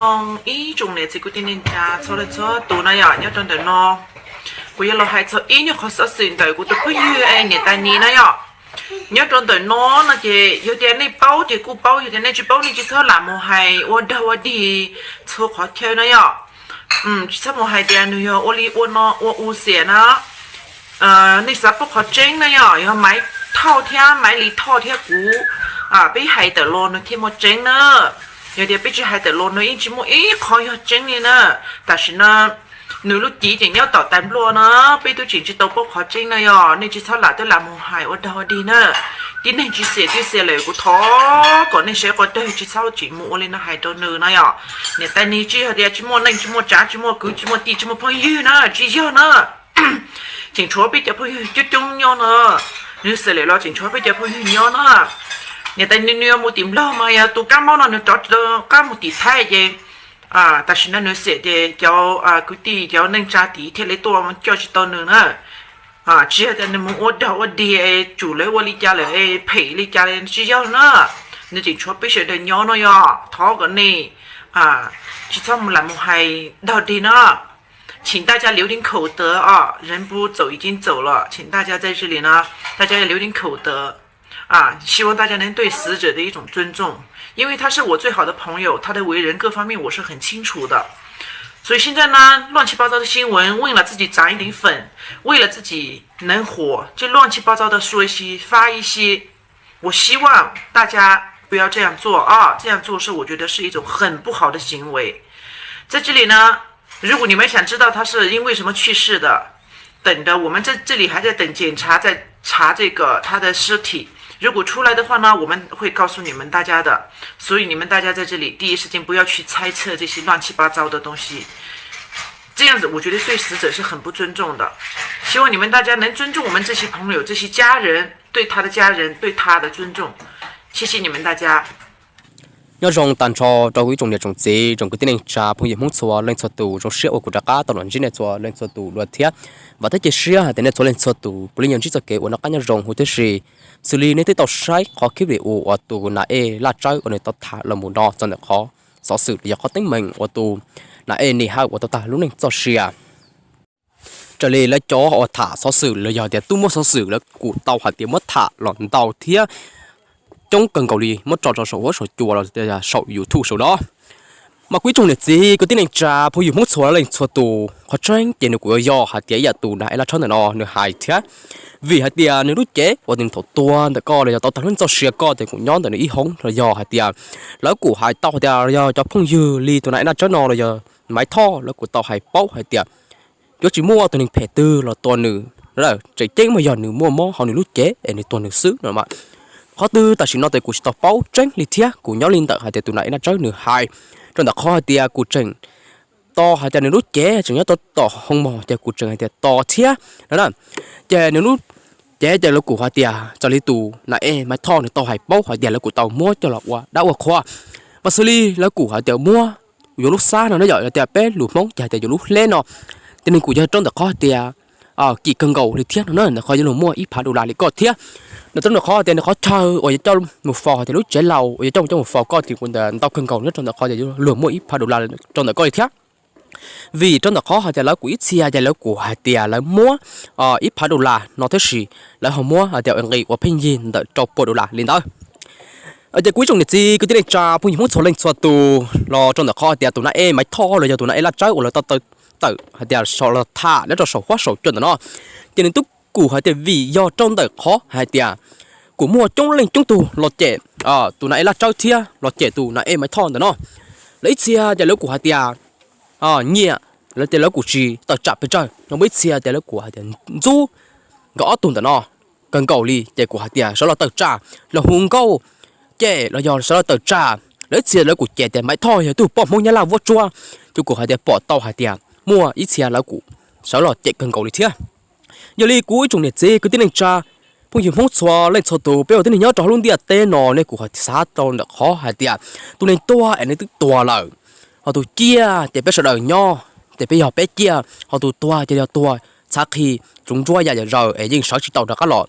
Ib tsoom niam txiv kwv tij neej tsa txhua leej txhua tus na yom, nyob rau ntawm no kuv yuav los hais txog ib nyuag qhov xov xwm ntawm kuv tus phooj ywg niam tais Nis na yom. Nyob rau ntawm no no ces yog tias nej paub ces kuj paub, yog tias nej tsis paub nej tsis txhob lam mus hais ua dog ua dig txhua qhov chaw na yom. Tsis txhob mus hais tias nws yog ua li ua no ua u xiam na. Nej xav paub qhov tseeb na yom, yog Maiv Thoj thiab Maiv Lis Thoj thiab kuv, peb hais tawm los nws thiaj muaj tseeb na. Yog tias peb tsis hais tawm los nws yeej tsis muaj ib qho yog tseeb li na. Tam sim no nws lub civ tseem nyob tom tais npluaj na, peb twb tseem tsis tau paub qhov tseeb na yom, nej tsis txhob lam twb lam mus hais ua dog ua dig na. Tib neeg tsis xiam twb xiam lawm, kuv thov kom nej sawv daws tsis txhob tseem mus ua li no hais rau nws na yom. Niam tais Nis tsis yog tias tsis muaj neej tsis muaj tsav tsis muaj kwv tsis muaj tij tsis muaj phooj ywg na, tsis yog na. Tseem tshuav peb cov phooj ywg coob coob nyob na. Nws xiam lawm los tseem tshuav peb cov phooj ywg nyob na. Niam tais Nis nws yuav mus tim Nplog mas yog tus kab mob no nws rov qab mus tim Thaib ces tam sim no nws xiam ces cov kwv tij cov neej tsa tid thiaj li tuaj coj tsis tau nws na. Tsis yog tias nws mus ua dog ua dig es tsum lawv ua li cas lawm es phem li cas li, tsis yog na. Nws tseem tshuav peb sawv daws nyob no yom, thov kom nej tsis txhob mus lam mus hais dog dig na. 请大家留点口德啊，人不走，已经走了，请大家在这里呢，大家要留点口德啊，希望大家能对死者的一种尊重，因为他是我最好的朋友，他的为人各方面我是很清楚的。所以现在呢，乱七八糟的新闻，为了自己涨一点粉，为了自己能火，就乱七八糟的说一些，发一些，我希望大家不要这样做啊，这样做是我觉得是一种很不好的行为。在这里呢，如果你们想知道他是因为什么去世的，等着我们这这里还在等检查，在查这个他的尸体。如果出来的话呢，我们会告诉你们大家的。所以你们大家在这里第一时间不要去猜测这些乱七八糟的东西，这样子我觉得对死者是很不尊重的。希望你们大家能尊重我们这些朋友、这些家人，对他的家人，对他的尊重。谢谢你们大家。 Nyob zoo tag nrho rau kuv ib tsoom niam tsoom txiv, tsoom kwv tij neej tsa, phooj ywg Hmoob txhua leej txhua tus, zoo siab uas kuv rov qab tau los ntsib nej txhua leej txhua tus dua thiab. Vam thiab cia siab hais tias nej txhua leej txhua tus puav leej yuav ntsib txoj kev uas noj qab nyob zoo huv tib si. Xws li nej twb tau saib qhov clip video uas tus Nas Ej Laj Tsawb uas nws tau tham los mus no txog ntawm qhov xov xwm los yog qhov teeb meem uas tus Nas Ej Nis Hawj uas tau tag lub neej txoj sia. Raws li lawv cov uas tham xov xwm los yog tias tub muab xov xwm lawv kuj tau hais tias muab tham los ntau thiab coob kawg nkaus li muab tso rau saum huab saum cua los saum YouTube saum no. Mas kuv ib tsoom niam txiv kwv tij neej tsa phooj ywg Hmoob txhua leej txhua tus, qhov tseeb ces nws kuj yuav yog hais tias ib yam tus Nas Ej Laj Tsawb ntawm no nws hais thiab. Vim hais tias nws lub cev uas nws thaum tuag ntawm ko los yog tau tag lub neej txoj sia ko ces kuj nyob ntawm nws ib hoob los yog hais tias lawv kuj hais tau hais tias los yog cov phooj ywg li tus Nas Ej Laj Tsawb no los yog Maiv Thoj lawv kuj tau hais paub hais tias yuav tsis muaj tus neeg phem twg los tua nws, tseem ceeb mas yog nws muaj mob hauv nws lub cev es nws tuag nws xwb no. Qhov twg tam sim no ces kuj tsis tau paub tseeb li thiab, kuj nyob li ntawm hais tias tus Nas Ej Laj Tsawb nws hais, rau ntawm qhov hais tias kuj tseem tos hais tias nws lub cev tseem nyob tom hoo mog ces kuj tseem hais tias tos thiab no na. Ces nws lub cev ces lawv kuj hais tias raws li tus Nas Ej Maiv Thoj nws tau hais paub hais tias lawv kuj tau muab coj los ua dab ua qhua, mas xws li lawv kuj hais tias muab yuav lub xab no na yom, yog tias peb lus Hmoob ces hais tias yuav lub hleb no, ces nws kuj yog rau ntawm qhov hais tias kim kawg nkaus li thiab no na, ntawm qhov yuav luag muaj ib phav dollar li ko thiab. Nws rau ntawm qhov hais tias nws qhov chaw uas yuav coj mus faus hais tias lub tsev laus uas yuav coj mus coj mus faus ko ces kuj ntau kawg nkaus nyob rau ntawm qhov yuav luag muaj ib phav dollar rau ntawm ko li thiab. Vim rau ntawm qhov hais tias lawv kuj ib txhia ces lawv kuj hais tias lawv muab ib phav dollar no tab sis lawv ho muab hais tias nqis ua pheej yig ntawm rau puas dollar li ntawd. Ces kuv ib tsoom niam txiv kwv tij neej tsa phooj ywg Hmoob txhua leej txhua tus, los rau ntawm qhov hais tias tus Nas Ej Maiv Thoj los yog tus Nas Ej Laj Tsawb uas lawv tau tawm hais tias los tham nyob rau saum huab saum cua ntawm no, ces nws twb kuj hais tias vim yog rau ntawm qhov hais tias kuj muaj coob leej coob tug los cem tus Nas Ej Laj Tsawb thiab los cem tus Nas Ej Maiv Thoj ntawm no. Lawv ib txhia ces lawv kuj hais tias nyiam, lawv tias lawv kuj tsis tawm tsam pes tsawg no, muaj ib txhia ces lawv kuj hais tias ntxub nkawd ob tug ntawm no kawg nkaus li, ces kuj hais tias sawv los tawm tsam los hu nkauj cem los yog sawv los tawm tsam. Lawv ib txhia lawv kuj cem tias Maiv Thoj yog tug poj Hmoob Nyab Laj vuab tsuab, ces kuj hais tias pom tau hais tias muaj ib txhia lawv kuj sawv los cem kawg nkaus li thiab. Yog li kuv ib tsoom niam txiv kwv tij neej tsa phooj ywg Hmoob txhua leej txhua tus, peb ua tib neeg nyob rau hauv lub ntiaj teb no nej kuj ho xav rau ntawm qhov hais tias tus neeg tuag es nws twb tuag lawm, ho tus ciaj ces peb sawv daws nyob ces peb yog peb ciaj, ho tus tuag ces yog tuag txhav qhi, tsuv ntsuab yam yam zaws es yeej sawv tsis tau rov qab los.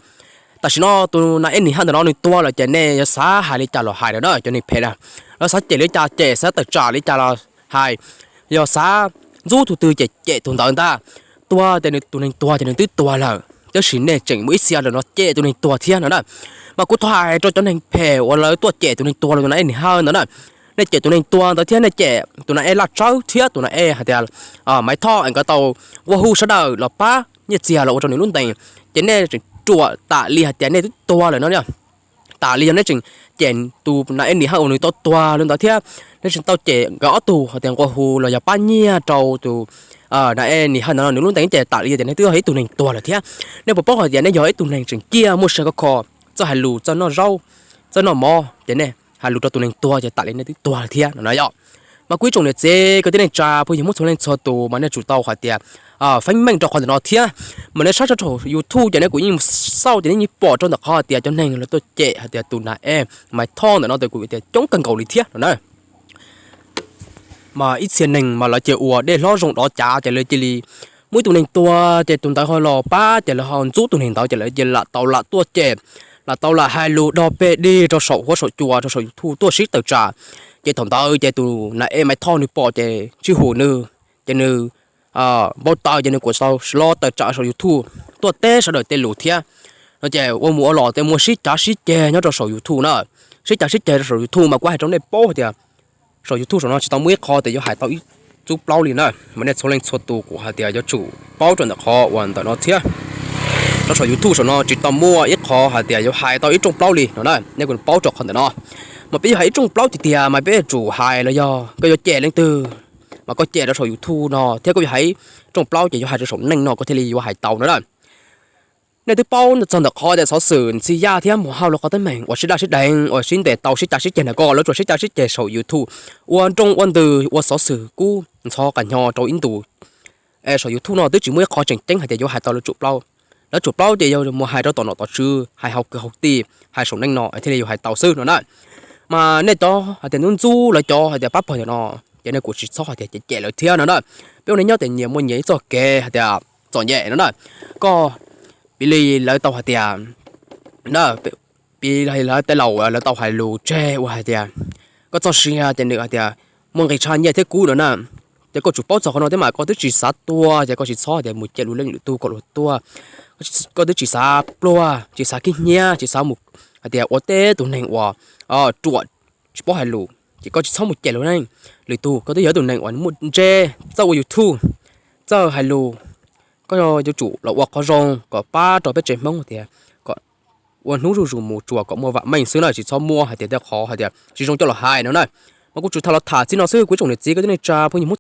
Tam sim no tus Nas Ej Nis Hawj ntawm no nws tuag lawm ces nej yuav xav hais li cas los hais lawm na, cov neeg phem na, lawv xav cem li cas cem, xav tawm tsam li cas los hais, yog xav ntxub tus twg ces cem tus ntawd ntag. Tuag ces nws, tus neeg tuag ces nws twb tuag lawm, tab sis nej tseem muaj ib txhia los no cem tus neeg tuag thiab no na. Mas kuv thov hais rau cov neeg phem uas lawv tuaj cem tus neeg tuag los tus na e Nis Hawj ntawd na, nej cem tus neeg tuag ntawd thiab nej cem tus na e Laj Tsawb thiab tus na e hais tias Maiv Thoj es nkawd tau nqua hu sawv daws los pab nyiaj txiag los ua rau nws lub ntees, ces nej tseem ruam tam li hais tias nej twb tuag lawm no. Tam li yog nej tseem cem tus na e Nis Hawj uas nws tau tuag li ntawd thiab, nej tseem tau cem nkawd ob tug hais tias nqua hu los yog pab nyiaj rau tus na e Nis Hawj ntawd no nws lub ntees ces tam li yog tias nej twb yog ib tug neeg tuag lawm thiab. Nej puas paub hais tias nej yog ib tug neeg tseem ciaj muaj siab khov kho, txawj hais lus, txawj noj zaub, txawj noj mov, ces nej hais lus rau tus neeg tuag ces tam li nej twb tuag lawm thiab no na yom. Mas kuv ib tsoom niam txiv kwv tij neej tsa phooj ywg Hmoob txhua leej txhua tus mas nej tsum tau hais tias feeb meej rau qhov ntawm no thiab. Mas nej saib rau YouTube ces nej kuj yeej xauj ces nej yeej pom rau ntawm qhov hais tias cov neeg lawv tuaj cem hais tias tus na e Maiv Thoj ntawm no ces kuj tias coob kawg nkaus li thiab no na. Mas ib txhia neeg mas lawv cia ua dej hlob zoo dov cav ces lawv cia li muaj ib tug neeg tuag ces tus ntawd ho los pab ces lawv ho ntxub tus neeg ntawd ces lawv cia lam tau lam tuaj cem, lam tau lam hais lus dog pes dig rau saum huab saum cua rau saum YouTube tuaj sib tawm tsam. Ces thaum ntawd ces tus na e Maiv Thoj nws pom ces tsis hum nws, ces nws npau taws ces nws kuj tau los tawm tsam saum YouTube tuaj teb sawv daws tej lus thiab. No ces ua mus ua los tej muaj sib cav sib ceg nyob rau saum YouTube na. Sib cav sib ceg rau saum YouTube mas kuv hais rau nej paub hais tias saum YouTube saum no tsis tau muaj ib qho tias yuav hais tau ib txub plaub li na. Mas nej txhua leej txhua tus kuv hais tias yuav tsum paub rau ntawm qhov uas ntawm no thiab. Rau saum YouTube saum no tsis tau muaj ib qho hais tias yuav hais tau ib rooj plaub li no na, nej kuj paub rau qhov ntawm no. Mas peb yuav hais ib rooj plaub tiag tiag mas peb yuav tsum hais los yog koj yuav cem leej twg mas koj cem rau saum YouTube no thiab koj yuav hais ib rooj plaub ces yuav hais rau saum neej no koj thiaj li yuav hais tau no na. Nej twb paub txog ntawm qhov tias xov xwm Ntxhi Yaj thiab Mus Hauj lawv qhov teeb meem uas sib daj sib deev uas sib ntes tau sib cav sib ceg ntawm ko lawv tsuas sib cav sib ceg saum YouTube ua nroo ua ntws ua xov xwm kub ntxhov qas nyo rau ib ntus. Es saum YouTube no twb tsis muaj ib qho tseem ceeb hais tias yuav hais tau lawv tsum plaub. Lawv tsum plaub ces yog mus hais rau tom nom tom tswv, hais hauv kwv hauv tij, hais saum neej no thiaj li yuav hais tau xwb no na. Mas nej cov hais tias ntxub ntxub lawv cov hais tias pab pawg ntawm no ces nej kuj tsis txhob hais tias cem cem lawv thiab no na. Peb ua neej nyob ces nyias muaj nyias ib txoj kev hais tias txom nyem no na. Koj, piv li lawv tau hais tias, piv li lawv tej laus lawv tau hais lus tseg uas hais tias koj txoj sia ces nws hais tias muaj nqis tshaj nyiaj thiab kub no na. Ces koj tsum paub txog qhov no thiab mas koj twb tsis xav tuag ces koj tsis txhob hais tias mus cem lus leej lwm tus kom luag tuag. Koj twb tsis xav pluag, tsis xav khib hnyiab, tsis xav mus hais tias ua teb tus neeg uas ruam tsis paub hais lus ces koj tsis txhob mus cem luag leej lwm tus. Koj twb yog ib tus neeg uas muaj ntse, txawj ua YouTube, txawj hais lus, koj yuav tsum los ua qhov zoo kom pab rau peb tsev Hmoob tias kom ua hnub zuj zus mus tsuas kom muaj vam meej xwb na, tsis txhob muaj hais tias tej qhov hais tias tsis zoo coj los hais no na. Mas kuv tsuas tham los tham txij no xwb kuv ib tsoom niam txiv kwv tij neej tsa phooj ywg Hmoob